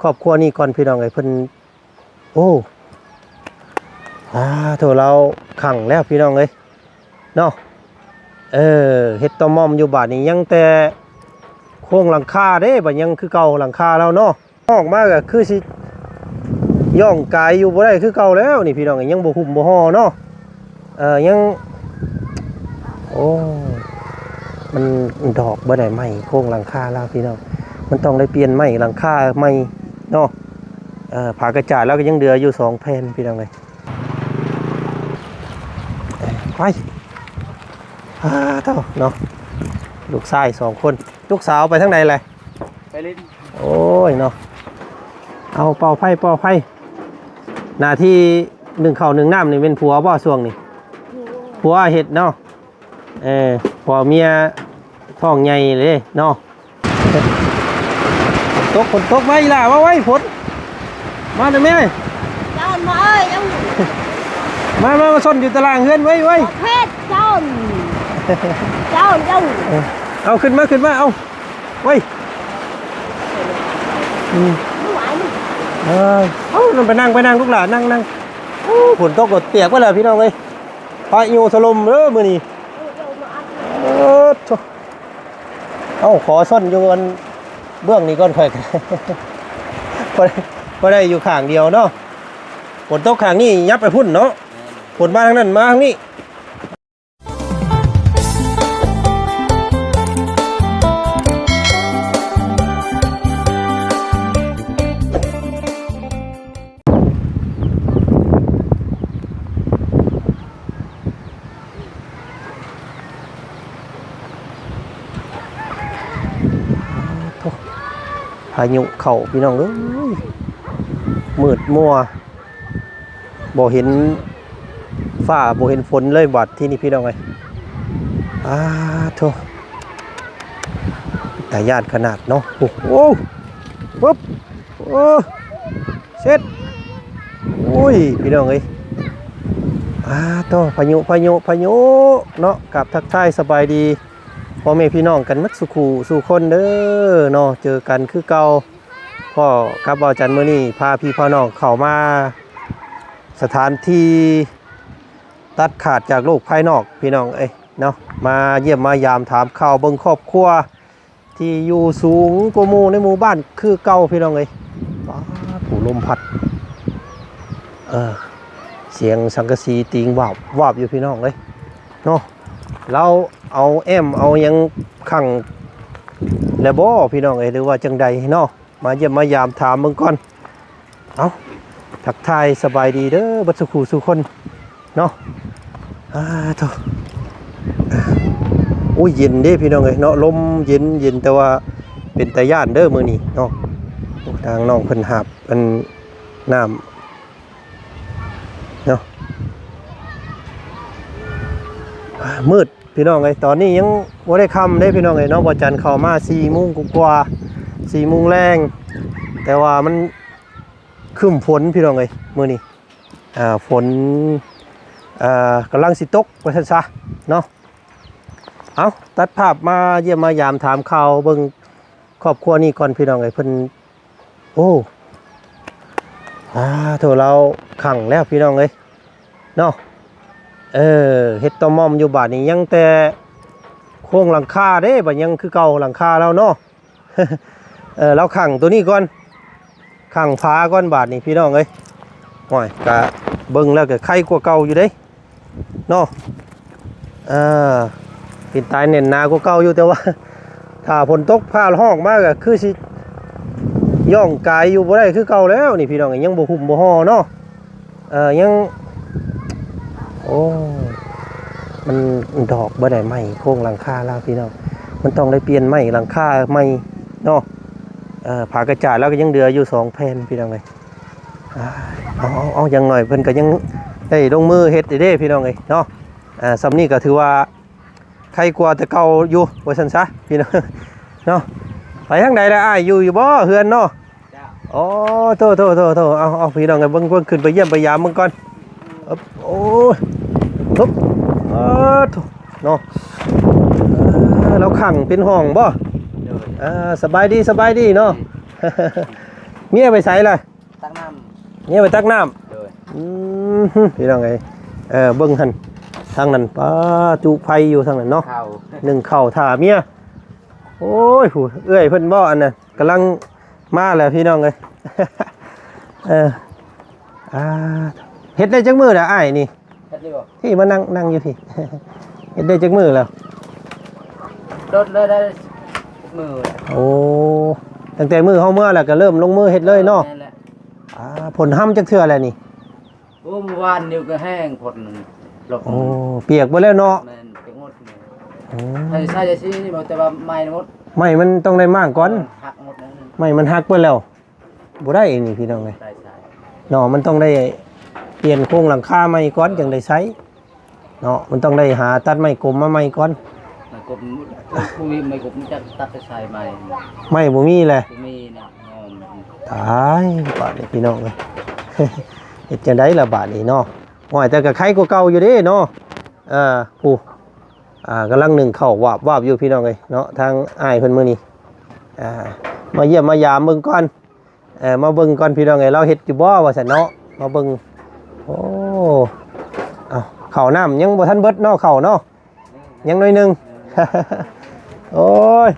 ຄອບຄົວນີ້ກ່ອນພີ່ນ້ອງເອີຍ ເພິ່ນ ໂອ້ ອາ ໂທ້ ລາວຂັງແລ້ວພີ່ນ້ອງເອີຍເນາະ. ເອີ ເຮັດຕໍ່ໝ່ອມຢູ່ ບາດນີ້ຍັງແຕ່ໂຄງຫຼັງຄາເດ້ ບາດຍັງຄືເກົ່າຫຼັງຄາລາວເນາະ. ອອກມາກໍຄືຊິຍ່ອງກາຍຢູ່ບໍ່ໄດ້ຄືເກົ່າແລ້ວນີ້ພີ່ນ້ອງເອີຍ ຍັງບໍ່ຫຸ້ມບໍ່ຫໍ່ເນາະ. ເອີ ຍັງ ໂອ້ ມັນດອກບໍ່ໄດ້ໄມ້ໂຄງຫຼັງຄາລາວພີ່ນ້ອງ ມັນຕ້ອງໄດ້ປ່ຽນໄມ້ຫຼັງຄາໃໝ່ເນາະ. ເອີ ຜ້າກະຈາດລາວກໍຍັງເຫຼືອຢູ່ສອງແຜ່ນພີ່ນ້ອງເອີຍ ໄປ ອາ ເທົ່າເນາະ ລູກຊາຍສອງຄົນ ລູກສາວໄປທາງໃດແຫຼະ? ໄປຫຼິ້ນ ໂອ້ຍເນາະ ເອົາເປົ່າໄຟ ເປົ່າໄຟ ໜ້າທີ່ໜຶ້ງເຂົ້າໜຶ້ງນ້ຳນີ້ແມ່ນຜົວບໍ່ຊ່ວງນີ້? ຜົວເຮັດເນາະ ເອີ ຜົວເມຍທ້ອງໃຫຍ່ເດ້ເນາະ. ຝົນຕົກ ຝົນຕົກ ມາອີຫຼ້າ ມາໄວ ຝົນ ມາເດີ້ແມ່. ເຈົ້າມາເອີຍ ເຈົ້າ ມາ ມາ ມາຊົນຢູ່ຕາລ່າງເຮືອນ ໄວ ໄວ ເພດເຈົ້າ ເຈົ້າ ເຈົ້າ ເອີ ເອົາ ຂຶ້ນມາ ຂຶ້ນມາ ເອົາ ໄວ ອືມ ບໍ່ໄຫວ ເອີ ເອົາ ໄປນັ່ງ ໄປນັ່ງ ລູກຫຼານ ນັ່ງ ນັ່ງ. ໂອ້ ຝົນຕົກກໍປຽກເບິດແລ້ວພີ່ນ້ອງເອີຍ ພາຍຸຖະຫຼົ່ມເດີ້ມື້ນີ້. ເອີ ໂທ້ ເອົາ ຂໍຊົນຢູ່ອັນເບື້ອງນີ້ກ່ອນ ຂ້ອຍ ພໍໄດ້ ພໍໄດ້ຢູ່ຂ້າງດຽວເນາະ. ຝົນຕົກຂ້າງນີ້ຫຍັບໄປພຸ້ນເນາະ ຝົນມາທາງນັ້ນ ມາທາງນີ້. ພາຍຸເຂົ້າພີ່ນ້ອງເອີຍ ມືດມົວ ບໍ່ເຫັນຟ້າ ບໍ່ເຫັນຝົນເລີຍບາດທີນີ້ພີ່ນ້ອງເອີຍ. ອາໂທ້ ຕາຢ້ານຂະໜາດເນາະ. ໂອ້ ໂອ້ ປຶບ ໂອ້ ເຊັດ ໂອ້ຍ ພີ່ນ້ອງເອີຍ. ອາໂທ້ ພາຍຸ ພາຍຸ ພາຍຸເນາະ. ກາບທັກທາຍສະບາຍດີພໍ່ແມ່ພີ່ນ້ອງກັນໝົດສູ່ຄູ່ສູ່ຄົນເດີເນາະ. ເຈີກັນຄືເກົ່າ ພໍ້ກັບບ່າວຈັນ ມື້ນີ້ພາພີ່ພານ້ອງເຂົ້າມາສະຖານທີ່ຕັດຂາດຈາກໂລກພາຍນອກ ພີ່ນ້ອງເອີຍເນາະ. ມາຢ້ຽມມາຢາມຖາມຂ່າວເບິ່ງຄອບຄົວ ທີ່ຢູ່ສູງກວ່າໝູ່ໃນໝູ່ບ້ານຄືເກົ່າ ພີ່ນ້ອງເອີຍ. ປາດ ຜູ້ລົມພັດ ເອີ ສຽງສັງກະສີຕີງວາບວາບຢູ່ ພີ່ນ້ອງເອີຍເນາະ. ລາວເອົາແອ້ມເອົາຫຍັງຂັງແລ້ວບໍ່ ພີ່ນ້ອງເອີຍ ຫຼືວ່າຈັ່ງໃດເນາະ? ມາຢ້ຽມມາຢາມຖາມເບິ່ງກ່ອນ. ເອົ້າ ທັກທາຍສະບາຍດີເດີ ເບິດສູ່ຄູ່ສູ່ຄົນເນາະ. ອາໂທ້ ໂອ້ຍ ເຢັນເດ້ພີ່ນ້ອງເອີຍເນາະ. ລົມເຢັນໆ ແຕ່ວ່າເປັນຕາຢ້ານເດີມື້ນີ້ເນາະ. ໂອ້ ທາງນ້ອງເພິ່ນຫາບອັນນ້ຳເນາະ. ມືດ ພີ່ນ້ອງເອີຍ ຕອນນີ້ຍັງບໍ່ໄດ້ຄ່ຳເດ້ ພີ່ນ້ອງເອີຍເນາະ. ບ່າວຈັນເຂົ້າມາສີ່ໂມງກວ່າໆ ສີ່ໂມງແລງ ແຕ່ວ່າມັນຄຶ້ມຝົນ ພີ່ນ້ອງເອີຍ ມື້ນີ້. ອາ ຝົນ ອາ ກຳລັງຊິຕົກວ່າຊັ້ນຊະເນາະ. ເອົ້າ ຕັດພາບມາຢ້ຽມມາຢາມຖາມຂ່າວເບິ່ງຄອບຄົວນີ້ກ່ອນ ພີ່ນ້ອງເອີຍ. ເພິ່ນ ໂອ້ ອາໂທ້ ລາວຂັງແລ້ວ ພີ່ນ້ອງເອີຍເນາະ. ເອີ ເຮັດຕໍ່ໝ່ອມຢູ່ ບາດນີ້ຍັງແຕ່ໂຄງຫຼັງຄາເດ້ ບາດຍັງຄືເກົ່າຫຼັງຄາລາວເນາະ. ເອີ ລາວຂັງໂຕນີ້ກ່ອນ ຂັງຝາກ່ອນບາດນີ້ ພີ່ນ້ອງເອີຍ. ໂອ້ຍ ກະເບິ່ງແລ້ວກະໄຄກວ່າເກົ່າຢູ່ເດ້ ເນາະ. ເອີ ເປັນຕາຍແໜ້ນໜາກວ່າເກົ່າຢູ່ ແຕ່ວ່າຖ້າຝົນຕົກຟ້າຮ້ອງມາກໍຄືຊິຍ່ອງກາຍຢູ່ບໍ່ໄດ້ຄືເກົ່າແລ້ວນີ້ ພີ່ນ້ອງເອີຍ. ຍັງບໍ່ຫຸ້ມບໍ່ຫໍ່ເນາະ ເອີ ຍັງ ໂອ້ ມັນດອກບໍ່ໄດ້ໄມ້ໂຄງຫຼັງຄາລາວ ພີ່ນ້ອງ. ມັນຕ້ອງໄດ້ປ່ຽນໄມ້ຫຼັງຄາໃໝ່ເນາະ. ເອີ ຜ້າກະຈາດລາວກໍຍັງເຫຼືອຢູ່ສອງແຜ່ນ ພີ່ນ້ອງເອີຍ. ອາ ເອົາ ເອົາ ເອົາ ຢ່າງໜ້ອຍເພິ່ນກໍຍັງໄດ້ລົງມືເຮັດເດ້ ພີ່ນ້ອງເອີຍເນາະ. ອາ ສ່ຳນີ້ກໍຖືວ່າໄຄກວ່າແຕ່ເກົ່າຢູ່ ວ່າຊັ້ນຊະ ພີ່ນ້ອງເນາະ. ໄປທາງໃດລະອ້າຍ ຢູ່ ຢູ່ບໍ່ເຮືອນເນາະ? ໂອ້ ໂທ້ ໂທ້ ໂທ້ ໂທ້ ເອົາ ເອົາ ພີ່ນ້ອງເອີຍ ເບິ່ງ ເບິ່ງ ຂຶ້ນໄປຢ້ຽມໄປຢາມເບິ່ງກ່ອນ. ເອີບ ໂອ້ ໂຮບ ເອີ ໂທ້ ເນາະ. ເອີ ລາວຂັງເປັນຫ້ອງບໍ່? ໂດຍ ເອີ ສະບາຍດີ ສະບາຍດີເນາະ. ອືມ ເມຍໄປໃສລະ? ຕັກນ້ຳ ເມຍໄປຕັກນ້ຳ. ໂດຍ. ອືມ ພີ່ນ້ອງເອີຍ ເອີ ເບິ່ງຫັ້ນ ທາງນັ້ນ ປ້າ ຈຸໄຟຢູ່ທາງນັ້ນເນາະ. ເຂົ້າ ໜຶ້ງເຂົ້າຖ້າເມຍ. ໂອ້ຍ ຜູ້ເອື້ອຍເພິ່ນບໍ່ ອັນນັ້ນ ກຳລັງມາແລ້ວ ພີ່ນ້ອງເອີຍ. ເອີ ອ່າ ເຮັດໄດ້ຈັກມື້ລະອ້າຍນີ້? ເຮັດຢູ່ ທີ່ມານັ່ງ ນັ່ງຢູ່ພີ້ ເຮັດໄດ້ຈັກມື້ແລ້ວ? ດົນເລີຍ ໄດ້ມື້. ໂອ້ ຕັ້ງແຕ່ມື້ເຮົາເມືອແລ້ວກໍເລີ່ມລົງມືເຮັດເລີຍເນາະ. ແມ່ນແຫຼະ. ອ່າ ຝົນຮຳຈັກເທື່ອແລ້ວນີ້? ໂອ້ ມື້ວານນີ້ກໍແຫ້ງ ຝົນລົງ. ໂອ້ ປຽກເບິດແລ້ວເນາະ. ແມ່ນ ປຽກໝົດ. ອືມ ໃຫ້ໃສ່ໄດ້ຊີ້ ແຕ່ວ່າໄມ້ໝົດ ໄມ້ມັນຕ້ອງໄດ້ມ້າງກ່ອນ. ເອີ ຫັກໝົດ. ໄມ້ມັນຫັກເບິດແລ້ວ. ບໍ່ໄດ້ນີ້ພີ່ນ້ອງເອີຍ ໄດ້ໃຊ້ເນາະ. ມັນຕ້ອງໄດ້ປ່ຽນໂຄງຫຼັງຄາໃໝ່ກ່ອນ ຈັ່ງໄດ້ໃຊ້ເນາະ. ມັນຕ້ອງໄດ້ຫາຕັດໄມ້ກົມມາໃໝ່ກ່ອນ. ໄມ້ກົມ ບໍ່ມີໄມ້ກົມ ຈັກຕັດໄປໃສ່ໃໝ່. ໄມ້ບໍ່ມີແຫຼະ. ບໍ່ມີນະ. ຕາຍ ບາດນີ້ພີ່ນ້ອງເອີຍ ເຮັດຈັ່ງໃດລະບາດນີ້ເນາະ. ໂອ້ຍ ແຕ່ກໍໄຄກວ່າເກົ່າຢູ່ເດ້ເນາະ. ເອີ ຜູ້ ອ່າ ກຳລັງໜຶ້ງເຂົ້າວາບໆຢູ່ພີ່ນ້ອງເອີຍເນາະ. ທາງອ້າຍເພິ່ນມື້ນີ້ ອ່າ ມາຢ້ຽມມາຢາມເບິ່ງກ່ອນ. ເອີ ມາເບິ່ງກ່ອນພີ່ນ້ອງເອີຍ ລາວເຮັດຢູ່ບໍ່ວ່າຊັ້ນເນາະ. ມາເບິ່ງ. ໂອ້ ເອົາ ເຂົ້ານ້ຳຍັງບໍ່ທັນເບິດເນາະ ເຂົ້າເນາະ ຍັງໜ້ອຍໜຶ່ງ. ໂອ້ຍ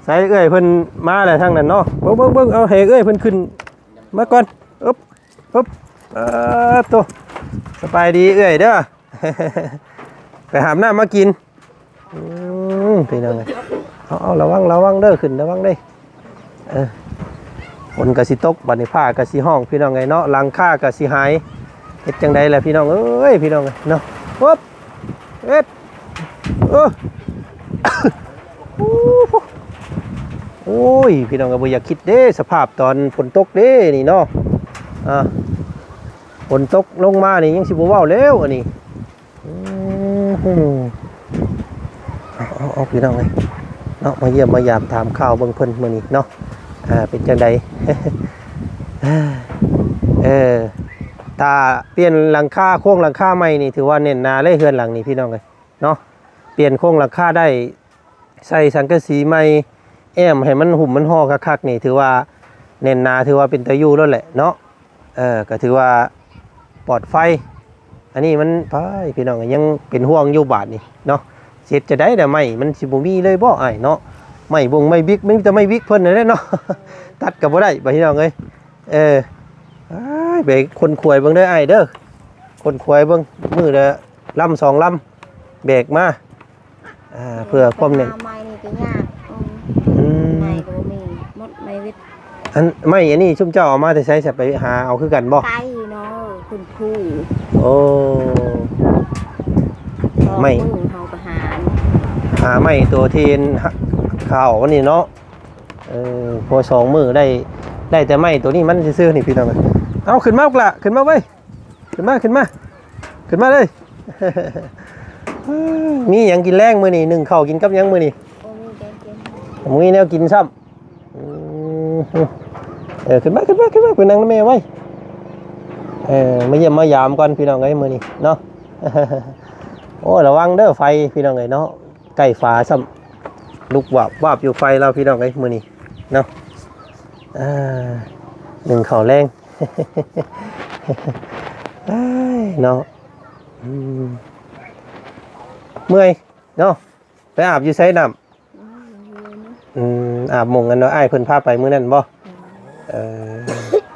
ໃສເອື້ອຍເພິ່ນມາແລ້ວທາງນັ້ນເນາະ. ເບິ່ງໆໆ ເອົາ ໃຫ້ເອື້ອຍເພິ່ນຂຶ້ນມາກ່ອນ. ອຶບ ອຶບ ເອີ ໂຕ ສະບາຍດີເອື້ອຍເດີ. ໄປຫາບນ້ຳມາກິນ. ອືມ ພີ່ນ້ອງເອີຍ ເອົາ ເອົາ ລະວັງ ລະວັງເດີ ຂຶ້ນລະວັງເດີ. ເອີ ຝົນກໍຊິຕົກ ບາດນີ້ຟ້າກໍຊິຮ້ອງ ພີ່ນ້ອງເອີຍເນາະ. ຫຼັງຄາກໍຊິຫາຍ ເຮັດຈັ່ງໃດລະພີ່ນ້ອງເອີຍ ພີ່ນ້ອງເອີຍເນາະ. ໂອບ ເອັດ ເອີ ໂອ້ຍ ພີ່ນ້ອງກໍບໍ່ຢາກຄິດເດ້ ສະພາບຕອນຝົນຕົກເດ້ນີ້ເນາະ. ອ່າ ຝົນຕົກລົງມານີ້ຍັງຊິບໍ່ເວົ້າແລ້ວອັນນີ້. ອືມ ເອົາໆໆ ພີ່ນ້ອງເອີຍເນາະ ມາຢ້ຽມມາຢາມຖາມຂ່າວເບິ່ງເພິ່ນມື້ນີ້ເນາະ. ອ່າ ເປັນຈັ່ງໃດ? ເອີ ຖ້າປ່ຽນຫຼັງຄາ ໂຄງຫຼັງຄາໃໝ່ນີ້ ຖືວ່າແໜ້ນໜາເລີຍເຮືອນຫຼັງນີ້ ພີ່ນ້ອງເອີຍເນາະ. ປ່ຽນໂຄງຫຼັງຄາໄດ້ ໃສ່ສັງກະສີໃໝ່ ແອ້ມໃຫ້ມັນຫຸ້ມມັນຫໍ່ຄັກໆນີ້ ຖືວ່າແໜ້ນໜາ ຖືວ່າເປັນຕາຢູ່ແລ້ວແຫຼະເນາະ. ເອີ ກໍຖືວ່າປອດໄຟ. ອັນນີ້ມັນ ພາຍ ພີ່ນ້ອງ ຍັງເປັນຫ່ວງຢູ່ບາດນີ້ເນາະ. ຊິເຮັດຈັ່ງໃດລະ ໄມ້ມັນຊິບໍ່ມີເລີຍບໍ່ອ້າຍເນາະ? ໄມ້ບົງໄມ້ບິກ ມີແຕ່ໄມ້ບິກເພິ່ນນັ້ນແຫຼະເນາະ ຕັດກໍບໍ່ໄດ້ບາດ ພີ່ນ້ອງເອີຍ. ເອີ ໄປຂົນຂວາຍເບິ່ງເດີອ້າຍເດີ ຂົນຂວາຍເບິ່ງ ມື້ລະລຳສອງລຳ ແບກມາ. ອ່າ ເພື່ອຄວາມແໜ້ນ ໄມ້ນີ້ກໍຍາກ. ອືມ ໄມ້ກໍບໍ່ມີ ໝົດໄມ້ວິດ. ອັນໄມ້ອັນນີ້ຊຸມເຈົ້າເອົາມາແຕ່ໃສ? ຈະໄປຫາເອົາຄືກັນບໍ່? ໄກເນາະ ຄຸນພູ. ໂອ້ ສອງ ໄມ້ ມື້ເຮົາກໍຫາ ຫາໄມ້ຕົວທີ່ເຫັນ ຫ- ຂ່າວອັນນີ້ເນາະ. ເອີ ພໍສອງມື້ໄດ້ ໄດ້ແຕ່ໄມ້ຕົວນີ້ມັນຊື່ໆນີ້ ພີ່ນ້ອງເອີຍ. ເອົາ ຂຶ້ນມາ ລູກຫຼ້າ ຂຶ້ນມາເວີຍ. ຂຶ້ນມາ ຂຶ້ນມາ ຂຶ້ນມາເລີຍ. ມີຫຍັງກິນແລງມື້ນີ້? ໜຶ້ງເຂົ້າກິນກັບຫຍັງມື້ນີ້? ບໍ່ມີແກງກິນ ບໍ່ມີແນວກິນຊ້ຳ. ອືມ ເອີ ຂຶ້ນມາ ຂຶ້ນມາ ຂຶ້ນມາ ໄປນັ່ງນຳແມ່ໄວ້. ເອີ ມາຢ້ຽມມາຢາມກ່ອນ ພີ່ນ້ອງເອີຍ ມື້ນີ້ເນາະ. ໂອ້ ລະວັງເດີໄຟ ພີ່ນ້ອງເອີຍເນາະ ໃກ້ຝາຊ້ຳ ລຸກວາບວາບຢູ່ໄຟລາວ ພີ່ນ້ອງເອີຍ ມື້ນີ້ເນາະ. ອ່າ ໜຶ້ງເຂົ້າແລງ ເອີຍເນາະ. ອືມ ເມື່ອຍເນາະ. ໄປອາບຢູ່ໃສນ້ຳ? ອືມ ອາບໝ່ອງອັນວ່າອ້າຍເພິ່ນພາໄປມື້ນັ້ນບໍ່? ເອີ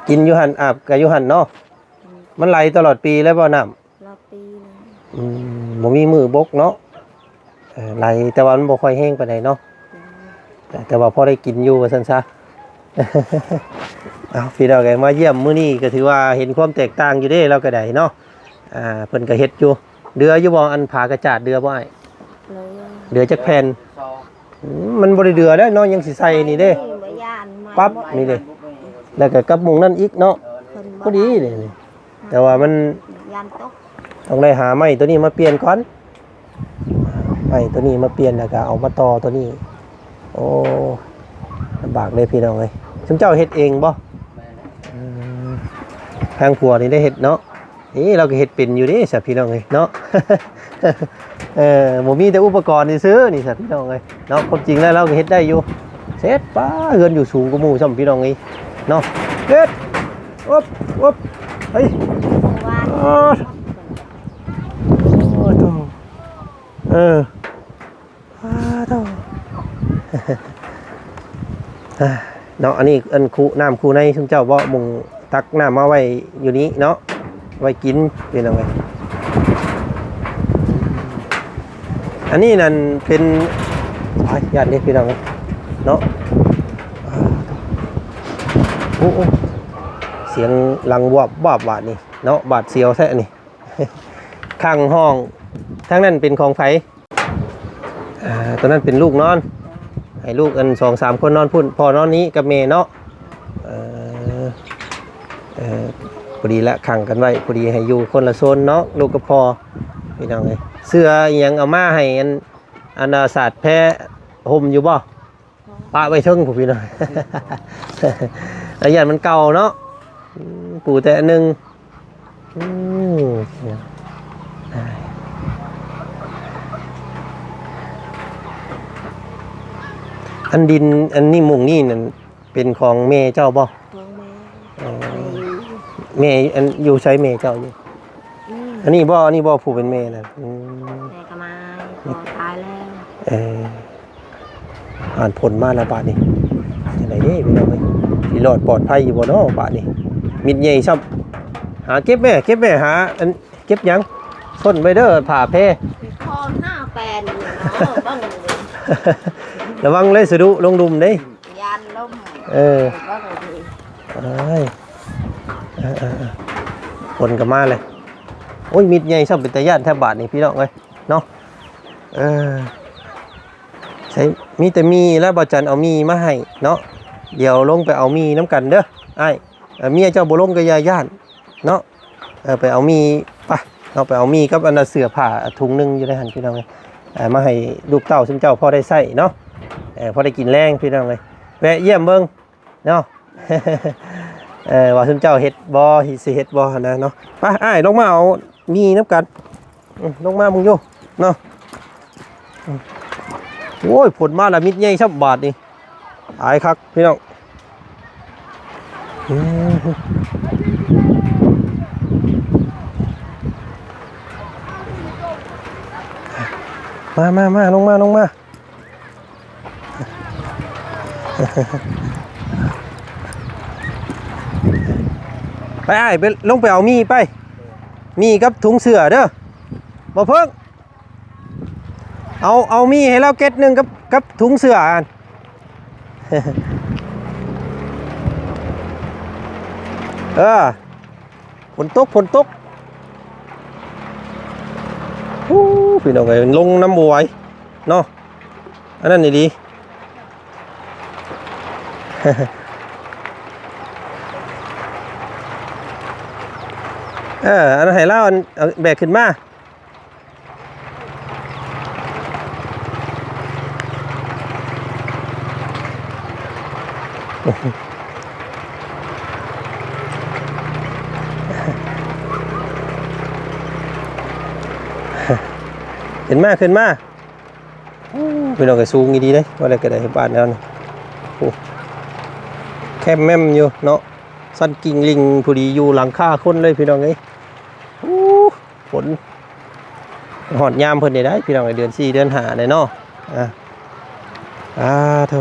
ກິນຢູ່ຫັ້ນ ອາບກໍຢູ່ຫັ້ນເນາະ. ມັນໄຫຼຕະຫຼອດປີເລີຍບໍ່ນ້ຳ? ລາວປີແລ້ວ. ອືມ ບໍ່ມີມື້ບົກເນາະ. ເອີ ໄຫຼ ແຕ່ວ່າມັນບໍ່ຄ່ອຍແຮງປານໃດເນາະ. ເອີ ແຕ່ວ່າພໍໄດ້ກິນຢູ່ວ່າຊັ້ນຊະ. ເອົາ ພີ່ນ້ອງເອີຍ ມາຢ້ຽມມື້ນີ້ກໍຖືວ່າເຫັນຄວາມແຕກຕ່າງຢູ່ເດ້ ລາວກໍໄດ້ເນາະ. ອ່າ ເພິ່ນກໍເຮັດຢູ່. ເດືອຢູ່ບໍ່? ອັນຝາກະຈາດເດືອບໍ່ອ້າຍ? ເຫຼືອ ເດືອຈັກແຜ່ນ? ສອງ. ອືມ ມັນບໍ່ໄດ້ເດືອແລ້ວເນາະ ຍັງຊິໃສ່ນີ້ເດ້. ບໍ່ຢ້ານໄມ້ ປັບນີ້ເດ້ ແລ້ວກໍກັບໝ່ອງນັ້ນອີກເນາະ. ເພິ່ນບໍ່ ພໍດີເດ້. ແຕ່ວ່າມັນ ຢ້ານຕົກ ຕ້ອງໄດ້ຫາໄມ້ຕົວນີ້ມາປ່ຽນກ່ອນ ໄມ້ຕົວນີ້ມາປ່ຽນ ແລ້ວກໍເອົາມາຕໍ່ຕົວນີ້. ໂອ້ ລຳບາກເດ້ພີ່ນ້ອງເອີຍ. ຊຸມເຈົ້າເຮັດເອງບໍ່? ແມ່ນແຫຼະ. ອືມ ທາງຜົວນີ້ໄດ້ເຮັດເນາະ. ເອີ ລາວກໍເຮັດເປັນຢູ່ເດ້ຊະພີ່ນ້ອງເອີຍເນາະ. ເອີ ບໍ່ມີແຕ່ອຸປະກອນຊື່ໆນີ້ຊະພີ່ນ້ອງເອີຍເນາະ. ຄວາມຈິງແລ້ວລາວກໍເຮັດໄດ້ຢູ່. ເຊັດ ປ້າ ເຮືອນຢູ່ສູງກວ່າໝູ່ຊ້ຳພີ່ນ້ອງເອີຍເນາະ. ເຮັດ ອົບ ອົບ ເຮີ້ຍ ໂອ້ ໂອ້ໂຕ ເອີ ອ້າໂຕ ເນາະ. ອັນນີ້ອັນຄູນ້ຳຄູໃນຊຸມເຈົ້າເບາະ ໝ່ອງຕັກນ້ຳມາໄວ້ຢູ່ນີ້ເນາະ ໄວ້ກິນ ພີ່ນ້ອງເອີຍ. ອັນນີ້ນັ້ນເປັນ ອາ ຢ້ານເດ້ພີ່ນ້ອງເອີຍເນາະ. ໂອ້ ໂອ້ ສຽງຫຼັງວາບວາບບາດນີ້ເນາະ ບາດສຽວແທ້ນີ້. ຂ້າງຫ້ອງທາງນັ້ນເປັນຂອງໃຜ? ອ່າ ຕົວນັ້ນເປັນລູກນອນ ໃຫ້ລູກອັນສອງສາມຄົນນອນພຸ້ນ ພໍ່ນອນນີ້ກັບແມ່ເນາະ. ເອີ ເອີ ພໍດີລະ ຂັງກັນໄວ້ ພໍດີໃຫ້ຢູ່ຄົນລະໂຊນເນາະ ລູກກັບພໍ່ ພີ່ນ້ອງເອີຍ. ເສື້ອອີ່ຫຍັງເອົາມາໃຫ້ອັນ ອັນ ອາ ສາດແພຮົ່ມຢູ່ບໍ່? ປະໄວ້ເທິງພຸ້ນພີ່ນ້ອງ ອາ ຢ້ານມັນເກົ່າເນາະ. ອືມ ປູແຕ່ອັນໜຶ່ງ. ອືມ ອັນດິນອັນນີ້ມຸງນີ້ນັ້ນເປັນຂອງແມ່ເຈົ້າບໍ່? ຂອງແມ່. ອໍ ແມ່ຢູ່ ແມ່ອັນຢູ່ໃສແມ່ເຈົ້າຢູ່? ອືມ ອັນນີ້ບໍ່? ອັນນີ້ບໍ່ຜູ້ເປັນແມ່ນັ້ນ? ອືມ ແມ່ກໍມາ ພໍ່ຕາຍແລ້ວ. ເອີ ຜ່ານຝົນມາແລ້ວບາດນີ້ ຈັ່ງໃດເດ້ພີ່ນ້ອງເອີຍ ຊິລອດປອດໄພຢູ່ບໍ່ເນາະບາດນີ້? ມິດໃຫຍ່ຊ້ຳ. ຫາເກັບແມ່ ເກັບແມ່ ຫາອັນເກັບຫຍັງ ຊົນໄວ້ເດີ ຜ້າແພ ຄອນໜ້າແປນເນາະ ເບິ່ງ ລະວັງເລີຍສະດຸລົງລຸ່ມເດ້ ຢ້ານລົ້ມ. ເອີ ເບິ່ງ ເອີຍ ເອີໆໆ ຝົນກໍມາເລີຍ. ໂອ້ຍ ມິດໃຫຍ່ຊ້ຳ ເປັນຕາຢ້ານແທ້ບາດນີ້ພີ່ນ້ອງເອີຍເນາະ. ເອີ ໃສ່ ມີແຕ່ໝີ່ແລ້ວ ບ່າວຈັນເອົາໝີ່ມາໃຫ້ເນາະ. ດຽວລົງໄປເອົາໝີ່ນຳກັນເດີອ້າຍ. ເອີ ເມຍເຈົ້າບໍ່ລົງກໍຢ່າຢ້ານເນາະ. ເອີ ໄປເອົາໝີ່ ໄປເນາະ ໄປເອົາໝີ່ກັບອັນນ່າເສື້ອຜ້າຖົງໜຶ່ງຢູ່ໃນຫັ້ນພີ່ນ້ອງເອີຍ ເອົາມາໃຫ້ລູກເຕົ້າຊຸມເຈົ້າພໍໄດ້ໃຊ້ເນາະ. ເອີ ພໍໄດ້ກິນແລງພີ່ນ້ອງເອີຍ ແວະຢ້ຽມເບິ່ງ ເນາະ. ເອີ ວ່າຊຸມເຈົ້າເຮັດບໍ່ ຊິເຮັດບໍ່ຫັ້ນນະເນາະ. ໄປ ອ້າຍ ລົງມາເອົາໝີ່ນຳກັນ. ອືມ ລົງມາເບິ່ງຢູ່ເນາະ. ອືມ ໂອ້ຍ ຝົນມາລະມິດໃຫຍ່ຊ້ຳບາດນີ້ ອາຍຄັກພີ່ນ້ອງ. ອືມ ມາໆໆ ລົງມາ ລົງມາ. ໄປອ້າຍ ໄປ ລົງໄປເອົາໝີ່ໄປ ໝີ່ກັບຖົງເສື້ອເດີ ບໍ່ເພິ່ງ ເອົາ ເອົາໝີ່ໃຫ້ລາວເກັດໜຶ່ງກັບ ກັບຖົງເສື້ອຫັ້ນ. ເອີ ຝົນຕົກ ຝົນຕົກ. ໂອ້ ພີ່ນ້ອງເອີຍ ລົງນຳບໍ່ໄຫວເນາະ ອັນນັ້ນອີ່ຫຼີ. ເອີ ອັນໃຫ້ລາວ ອັນ ເອົາແບກຂຶ້ນມາ. ຂຶ້ນມາ ຂຶ້ນມາ. ໂອ້ ພີ່ນ້ອງເອີຍ ສູງອີ່ຫຼີເດ້ ວ່າແລ້ວກໍໄດ້ ບ້ານເຮົານີ້. ໂອ້ ແຄມແມມຢູ່ເນາະ ຊັ້ນກິ້ງລິງ ພໍດີຢູ່ຫຼັງຄາຄົນເລີຍ ພີ່ນ້ອງເອີຍ. ໂອ້ ຝົນ ຮອດຍາມເພິ່ນໄດ້ ພີ່ນ້ອງເອີຍ ເດືອນສີ່ເດືອນຫ້າແລ້ວເນາະ. ອ່າ ອ່າ ໂທ້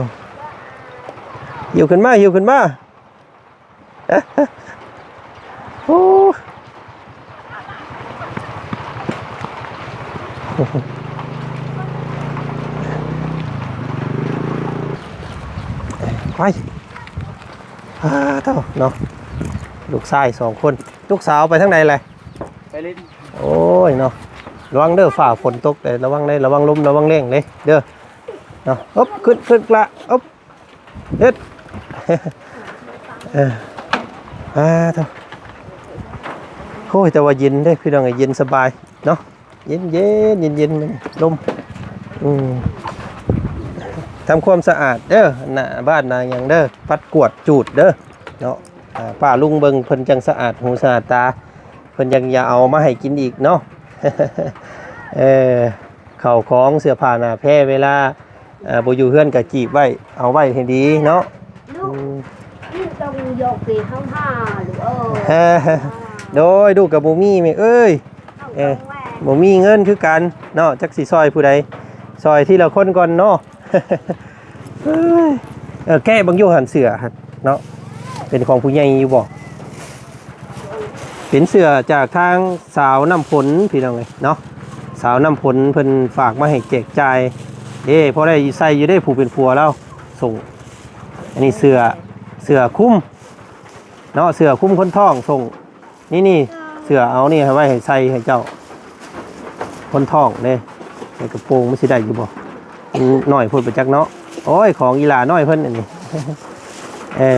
ຫິ້ວຂຶ້ນມາ ຫິ້ວຂຶ້ນມາ. ໂອ້ ໄປ ອ່າ ໂທ້ເນາະ ລູກຊາຍສອງຄົນ. ລູກສາວໄປທາງໃດແຫຼະ? ໄປຫຼິ້ນ. ໂອ້ຍເນາະ ລະວັງເດີ ຟ້າຝົນຕົກເດີ ລະວັງເດີ ລະວັງລົມ ລະວັງແລ້ງເດີ ເດີເນາະ. ອຶບ ຂຶ້ນ ຂຶ້ນກະ ອຶບ ເຮັດ ເອີ ອ່າ ໂທ້ ໂອ້ຍ ແຕ່ວ່າເຢັນເດ້ ພີ່ນ້ອງເອີຍ ເຢັນສະບາຍເນາະ ເຢັນໆ ເຢັນໆ ລົມ ອືມ ທຳຄວາມສະອາດເດີ ໜ້າບ້ານໜ້າຫຍັງເດີ ປັດກວາດຈູດເດີເນາະ. ອ່າ ປ້າລຸງເບິ່ງ ເພິ່ນຈັ່ງສະອາດຫູສະອາດຕາ ເພິ່ນຈັ່ງຢ່າເອົາມາໃຫ້ກິນອີກເນາະ. ເອີ ເຂົ້າຂອງເສື້ອຜ້າໜ້າແພ ເວລາ ເອີ ບໍ່ຢູ່ເຮືອນກໍກີບໄວ້ ເອົາໄວ້ໃຫ້ດີເນາະ. ອືມ ໂຍກເປເຮົາຫາລູກເອີຍ ໂດຍ ລູກກໍບໍ່ມີແມ່ເອີຍ ເອີ ບໍ່ມີເງິນຄືກັນເນາະ ຈັກຊິຊ່ອຍຜູ້ໃດ ຊ່ອຍທີລະຄົນກ່ອນເນາະ ເອີຍ ເອີ ແກະເບິ່ງຢູ່ຫັ້ນ ເສື້ອຫັ້ນເນາະ ເປັນຂອງຜູ້ໃຫຍ່ຢູ່ບໍ່? ເປັນເສື້ອຈາກທາງສາວນ້ຳຝົນ ພີ່ນ້ອງເອີຍເນາະ ສາວນ້ຳຝົນເພິ່ນຝາກມາໃຫ້ແຈກຈ່າຍເດ້ ພໍໄດ້ໃສ່ຢູ່ເດ້ ຜູ້ເປັນຜົວລາວສົ່ງ ອັນນີ້ເສື້ອ ເສື້ອຄຸມເນາະ ເສື້ອຄຸມຄົນທ້ອງສົ່ງ ນີ້ໆ ເສື້ອເອົານີ້ໃຫ້ໄວ້ໃຫ້ໃສ່ໃຫ້ເຈົ້າ ຄົນທ້ອງເດ້ ໃສ່ກະໂປງມັນຊິໄດ້ຢູ່ບໍ່? ມັນນ້ອຍໂພດປະຈັກເນາະ ໂອ້ຍ ຂອງອີຫຼ້ານ້ອຍເພິ່ນອັນນີ້ ເອີ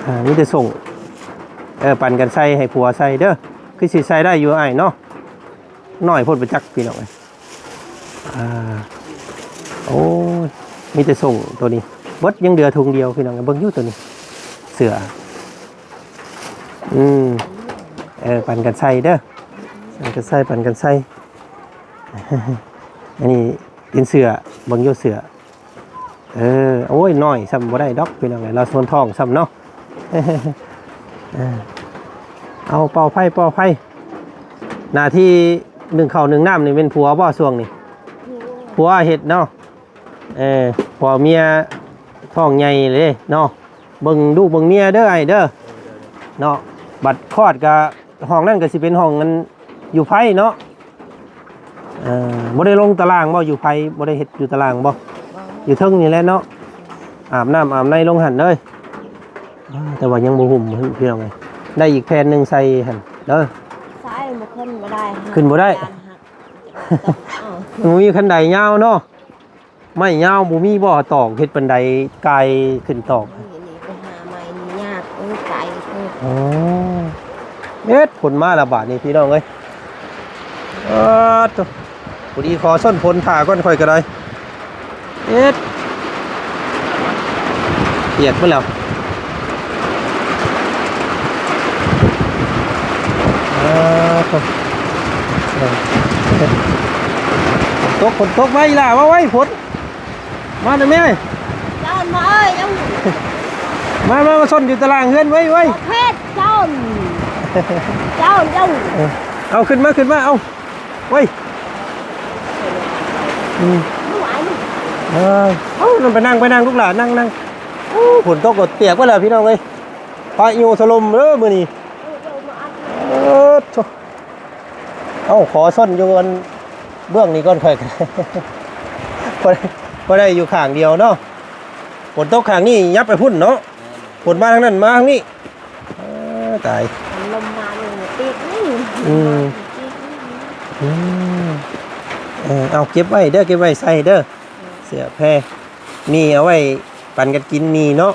ອ່າ ມີແຕ່ສົ່ງ ເອີ ປັນກັນໃສ່ໃຫ້ຜົວໃສ່ເດີ ຄືຊິໃສ່ໄດ້ຢູ່ອ້າຍເນາະ ນ້ອຍໂພດປະຈັກ ພີ່ນ້ອງເອີຍ ອ່າ ໂອ້ຍ ມີແຕ່ສົ່ງໂຕນີ້ ເບິດ ຍັງເຫຼືອຖົງດຽວ ພີ່ນ້ອງ ເບິ່ງຢູ່ໂຕນີ້ ເສື້ອ ອືມ ເອີ ປັນກັນໃສ່ເດີ ປັນກັນໃສ່ ປັນກັນໃສ່ ອັນນີ້ເປັນເສື້ອ ເບິ່ງຢູ່ເສື້ອ ເອີ ໂອ້ຍ ນ້ອຍຊ້ຳບໍ່ໄດ້ດອກ ພີ່ນ້ອງເອີຍ ລາວຊົນທ້ອງຊ້ຳເນາະ ເອີ ເອົາ ເປົ່າໄຟ ເປົ່າໄຟ ໜ້າທີ່ໜຶ້ງເຂົ້າໜຶ້ງນ້ຳນີ້ແມ່ນຜົວບໍ່ຊ່ວງນີ້? ຜົວເຮັດເນາະ ເອີ ຜົວເມຍທ້ອງໃຫຍ່ເດ້ເນາະ ເບິ່ງລູກເບິ່ງເມຍເດີອ້າຍເດີເນາະ ບັດຄອດກະ ຫ້ອງນັ້ນກໍຊິເປັນຫ້ອງອັນຢູ່ໄຟເນາະ ເອີ ບໍ່ໄດ້ລົງຕາລ່າງບໍ່? ຢູ່ໄຟ ບໍ່ໄດ້ເຮັດຢູ່ຕາລ່າງບໍ່? ບໍ່ ຢູ່ເທິງນີ້ແຫຼະເນາະ ອາບນ້ຳອາບໃນລົງຫັ້ນເລີຍ ອ່າ ແຕ່ວ່າຍັງບໍ່ຫຸ້ມພີ່ນ້ອງເອີຍ ໄດ້ອີກແຜ່ນໜຶ່ງໃສ່ຫັ້ນເດີ ໃສ່ບໍ່ຂຶ້ນບໍ່ໄດ້ ຂຶ້ນບໍ່ໄດ້ ຢ້ານຫັກ ບໍ່ມີຄັນໄດຍາວເນາະ ໄມ້ຍາວບໍ່ມີບໍ່? ຕອກເຮັດບັນໄດກາຍຂຶ້ນຕອກ ນີ້ໄປຫາໄມ້ນີ້ຍາກ ເອີ ໄກ ເອີ ອໍ ເຮັດ ຝົນມາແລ້ວບາດນີ້ພີ່ນ້ອງເອີຍ ເອີ ໂທ້ ພໍດີຂໍຊົນຝົນຖ້າກ່ອນ ຂ້ອຍກໍໄດ້ ເຮັດ ປຽກໝົດແລ້ວ ເອີ ຝົນຕົກ ຝົນຕົກ ໄວຫຼ້າ ມາໄວ ຝົນ ມາແລ້ວແມ່ ເຈົ້າມາເອີຍ ເຈົ້າ ມາ ມາ ມາຊົນຢູ່ຕາລ່າງເຮືອນ ໄວ ໄວ ເພດ ເຈົ້າ ເຈົ້າ ເຈົ້າ ເອີ ເອົາ ຂຶ້ນມາ ຂຶ້ນມາ ເອົາ ໄວ ອືມ ບໍ່ໄຫວ ເອີ ເອົາ ໄປນັ່ງ ໄປນັ່ງ ລູກຫຼານ ນັ່ງ ນັ່ງ ໂອ້ ຝົນຕົກກໍປຽກໝົດແລ້ວ ພີ່ນ້ອງເອີຍ ພາຍຸຖະຫຼົ່ມເດີມື້ນີ້ ເອີ ເອີ ໂທ້ ເອົ້າ ຂໍຊົນຢູ່ອັນເບື້ອງນີ້ກ່ອນ ຂ້ອຍກໍໄດ້ ພໍໄດ້ຢູ່ຂ້າງດຽວເນາະ ຝົນຕົກຂ້າງນີ້ ຫຍັບໄປພຸ້ນເນາະ ແມ່ນ ຝົນມາທາງນັ້ນ ມາທາງນີ້ ເອີ ຕາຍ ລົມມານີ້ ອືມ ອືມ ເອົາ ເກັບໄວ້ເດີ ເກັບໄວ້ໃສ່ເດີ ເສື້ອແພ ມີເອົາໄວ້ປັນກັນກິນ ມີເນາະ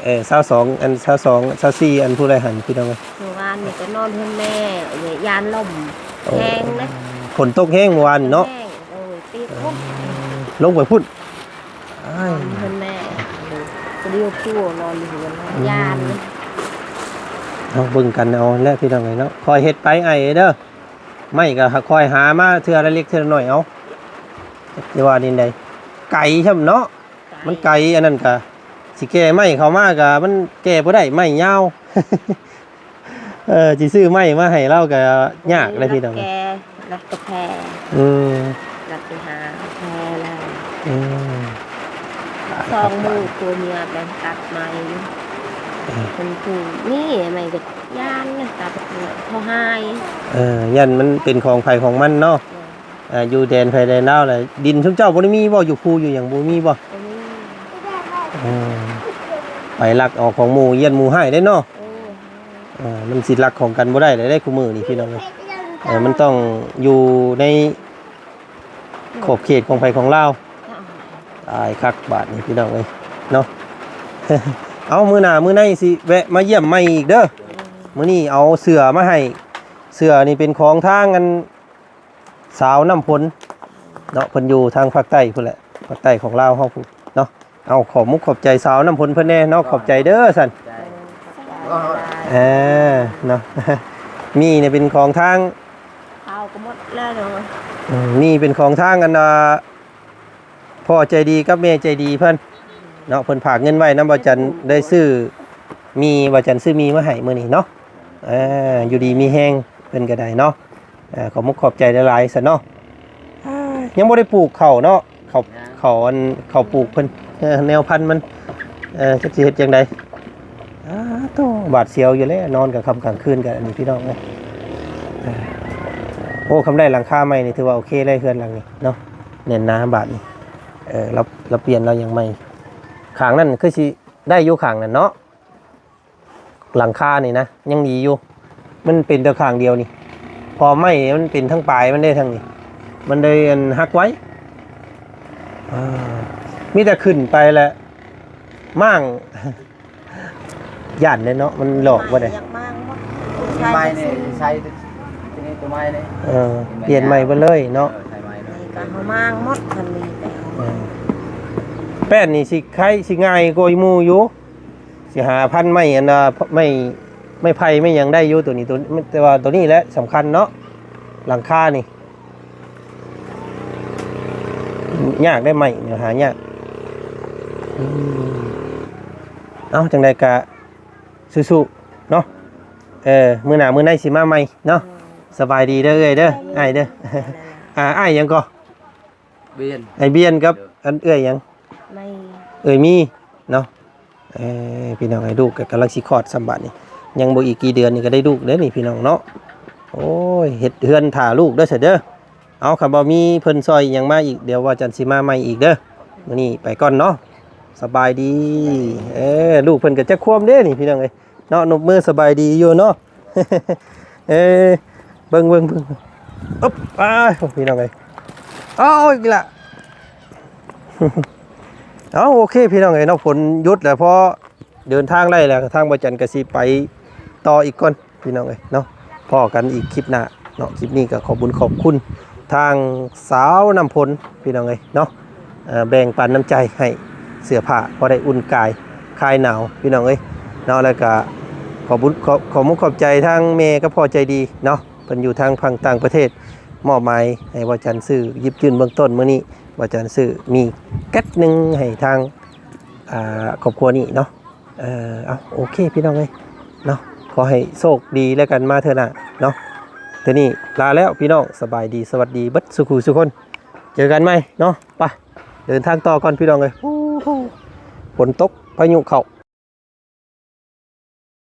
ເອີ ຊາວສອງ ອັນ ຊາວສອງ ຊາວສີ່ ອັນ ຜູ້ໃດຫັ້ນ ພີ່ນ້ອງເອີຍ ມື້ວານນີ້ກໍນອນເຮືອນແມ່ ຢ້ານລົມແຮງເດ້ ຝົນຕົກແຮງມື້ວານນີ້ເນາະ ໂດຍ ປີກ ເອີ ລົງໄປພຸ້ນ ນອນເຮືອນແມ່ ຜູ້ດຽວ ຜົວນອນຢູ່ເຮືອນ ຢ້ານ ເຮົາເບິ່ງກັນເອົາແຫຼະ ພີ່ນ້ອງເອີຍເນາະ ຄ່ອຍເຮັດໄປອ້າຍເດີ ໄມ້ກໍຄ່ອຍຫາມາເທື່ອລະເລັກເທື່ອລະໜ້ອຍເອົາ ຈະວ່າແນວໃດ ໄກຊ້ຳເນາະ ໄກ ມັນໄກ ອັນນັ້ນກະຊິແກ່ໄມ້ເຂົ້າມາກະມັນແກ່ບໍ່ໄດ້ ໄມ້ຍາວ ເອີ ຊິຊື້ໄມ້ມາໃຫ້ລາວກະຍາກເລີຍພີ່ນ້ອງ ແກ່ລັດກະແພ ອືມ ລັດໄປຫາກະແພແລ້ວ ອືມ ສອງມື້ຜົວເມຍໄປຕັດໄມ້ ເອີ ເປັນຜູ້ນີ້ໄມ້ກໍຢ້ານນະ ຕັດເຂົາຫາຍ ເອີ ຢ້ານມັນເປັນຂອງໃຜຂອງມັນເນາະ ເອີ ອ່າ ຢູ່ແດນໃຜແດນລາວແຫຼະ ດິນຊຸມເຈົ້າບໍ່ໄດ້ມີບໍ່? ຢູ່ພູຢູ່ຫຍັງບໍ່ມີບໍ່? ບໍ່ມີ ເອີ ໄປລັກເອົາຂອງໝູ່ ຢ້ານໝູ່ຮ້າຍເດ້ເນາະ ເອີ ເອີ ມັນຊິລັກຂອງກັນບໍ່ໄດ້ແລ້ວເດ້ຄູ່ມື້ນີ້ພີ່ນ້ອງເອີຍ ເອີ ມັນຕ້ອງຢູ່ໃນຂອບເຂດຂອງໃຜຂອງລາວ ຕາຍຄັກບາດນີ້ພີ່ນ້ອງເອີຍເນາະ ເອົາ ມື້ໜ້າມື້ໃນຊິແວະມາຢ້ຽມໃໝ່ອີກເດີ ມື້ນີ້ເອົາເສື້ອມາໃຫ້ ເສື້ອນີ້ເປັນຂອງທາງອັນ ສາວນ້ຳຝົນເນາະ ເພິ່ນຢູ່ທາງພາກໃຕ້ພຸ້ນແຫຼະ ພາກໃຕ້ຂອງລາວເຮົາພຸ້ນເນາະ ເອົາ ຂອບມຸກຂອບໃຈສາວນ້ຳຝົນເພິ່ນແດ່ເນາະ ຂອບໃຈເດີຊັ້ນ ເອີ ເນາະ ມີນີ້ເປັນຂອງທາງ ເອົາກໍໝົດແລ້ວເນາະ ອືມ ນີ້ເປັນຂອງທາງອັນ ອ່າ ພໍ່ໃຈດີກັບແມ່ໃຈດີເພິ່ນ ເນາະ ເພິ່ນຝາກເງິນໄວ້ນຳບ່າວຈັນ ໄດ້ຊື້ໝີ່ ບ່າວຈັນຊື້ໝີ່ມາໃຫ້ມື້ນີ້ເນາະ. ເອີ ຢູ່ດີມີແຮງເພິ່ນກໍໄດ້ເນາະ. ເອີ ຂອບມຸກຂອບໃຈຫຼາຍໆຊັ້ນເນາະ. ຍັງບໍ່ໄດ້ປູກເຂົ້າເນາະ ເຂົ້າ ເຂົ້າອັນ ເຂົ້າປູກເພິ່ນ ເອີ ແນວພັນມັນ ເອີ ຈັກຊິເຮັດຈັ່ງໃດ. ອ້າໂທ້ ຫວາດສຽວຢູ່ແຫຼະ ນອນກາງຄ່ຳກາງຄືນກັນ ອັນນີ້ພີ່ນ້ອງເອີຍ. ໂອ້ ຄຳໄດ້ຫຼັງຄາໃໝ່ນີ້ ຖືວ່າໂອເຄເລີຍ ເຮືອນຫຼັງນີ້ເນາະ ແໜ້ນໜາບາດນີ້. ເອີ ລາວ ລາວປ່ຽນລາວຫຍັງໃໝ່. ຂ້າງນັ້ນຄືຊິໄດ້ຢູ່ ຂ້າງນັ້ນເນາະ. ຫຼັງຄານີ້ນະ ຍັງດີຢູ່ ມັນເປັນແຕ່ຂ້າງດຽວນີ້ ເພາະໄມ້ມັນເປັນທັງປາຍມັນເດ້ ທາງນີ້ ມັນໄດ້ອັນ ຫັກໄວ. ເອີ ມີແຕ່ຂຶ້ນໄປແຫຼະ ມ້າງ ຢ້ານເດ້ເນາະ ມັນຫຼອກບໍ່ໄດ້. ຢາກມ້າງບໍ່? ໄມ້ນີ້ໃສ່ ຕົວນີ້ ຕົວໄມ້ນີ້ ເອີ ປ່ຽນໃໝ່ເບິດເລີຍເນາະ. ເອີ ໃສ່ໄມ້ເລີຍ ນີ້ກໍເຮົາມ້າງໝົດ ຄັນນີ້ກໍ ເອີ ແປ້ນນີ້ຊິໄຄ ຊິງ່າຍກວ່າໝູ່ຢູ່. ຊິຫາພັນໄມ້ອັນວ່າ ໄມ້ ໄມ້ໄຜ່ໄມ້ຫຍັງໄດ້ຢູ່ ໂຕນີ້ ໂຕ ແຕ່ວ່າໂຕນີ້ແຫຼະສຳຄັນເນາະ ຫຼັງຄານີ້ ຍາກໄດ໋ ໄມ້ນີ້ຫາຍາກ. ອືມ ເອົາ ຈັ່ງໃດກະສູ້ໆເນາະ. ເອີ ມື້ໜ້າມື້ໃນຊິມາໃໝ່ເນາະ. ສະບາຍດີເດີເອື້ອຍເດີ ອ້າຍເດີ. ອ່າ ອ້າຍຫຍັງກໍ? ເບຍນ ອ້າຍເບຍນກັບ ເອີ ອັນເອື້ອຍຫຍັງ? ໄມ ເອື້ອຍມີເນາະ. ເອີ ພີ່ນ້ອງເອີຍ ລູກກໍກຳລັງຊິຄອດຊ້ຳບາດນີ້ ຍັງບໍ່ອີກກີ່ເດືອນນີ້ກໍໄດ້ລູກເດ້ນີ້ພີ່ນ້ອງເນາະ. ໂອ້ຍ ເຮັດເຮືອນຖ້າລູກເດີຊະເດີ. ເອົາ ຄັນບໍ່ມີເພິ່ນຊ່ອຍຫຍັງມາອີກ ດຽວວ່າຈັນຊິມາໃໝ່ອີກເດີ. ມື້ນີ້ໄປກ່ອນເນາະ ສະບາຍດີ. ເອີ ລູກເພິ່ນກໍຈັກຄວາມເດ້ນີ້ພີ່ນ້ອງເອີຍ ເນາະ ນົບມືສະບາຍດີຢູ່ເນາະ. ເອີ ເບິ່ງ ເບິ່ງ ເບິ່ງ ອຶບ ອ້າຍ ພີ່ນ້ອງເອີຍ ເອົາອີກລະ. ເອົາ ໂອເຄ ພີ່ນ້ອງເອີຍເນາະ ຝົນຢຸດແລ້ວ ພໍເດີນທາງໄດ້ແລ້ວ ທາງບ່າວຈັນກໍຊິໄປຕໍ່ອີກກ່ອນ ພີ່ນ້ອງເອີຍເນາະ. ພໍ້ກັນອີກຄລິບໜ້າເນາະ. ຄລິບນີ້ກໍຂອບບຸນຂອບຄຸນທາງສາວນ້ຳຝົນ ພີ່ນ້ອງເອີຍເນາະ. ເອີ ແບ່ງປັນນ້ຳໃຈໃຫ້ເສື້ອຜ້າ ພໍໄດ້ອຸ່ນກາຍຄາຍໜາວ ພີ່ນ້ອງເອີຍເນາະ. ແລ້ວກະຂອບບຸນ ຂອບ ຂອບມຸກຂອບໃຈທາງແມ່ກັບພໍ່ໃຈດີເນາະ ເພິ່ນຢູ່ທາງຝັ່ງຕ່າງປະເທດ ມອບໝາຍໃຫ້ບ່າວຈັນຊື້ ຢິບຍື່ນເບື້ອງຕົ້ນມື້ນີ້ ບ່າວຈັນຊື້ໝີ່ແກັດໜຶ່ງໃຫ້ທາງ ອ່າ ຄອບຄົວນີ້ເນາະ. ເອີ ເອົາ ໂອເຄ ພີ່ນ້ອງເອີຍເນາະ ຂໍໃຫ້ໂຊກດີແລ້ວກັນມາເທື່ອໜ້າເນາະ. ເທື່ອນີ້ລາແລ້ວ ພີ່ນ້ອງ ສະບາຍດີ ສະຫວັດດີເບິດສູ່ຄູ່ສູ່ຄົນ ເຈີກັນໃໝ່ເນາະ. ໄປ ເດີນທາງຕໍ່ກ່ອນ ພີ່ນ້ອງເອີຍ. ໂອ້ໂຫ ຝົນຕົກ ພາຍຸເຂົ້າ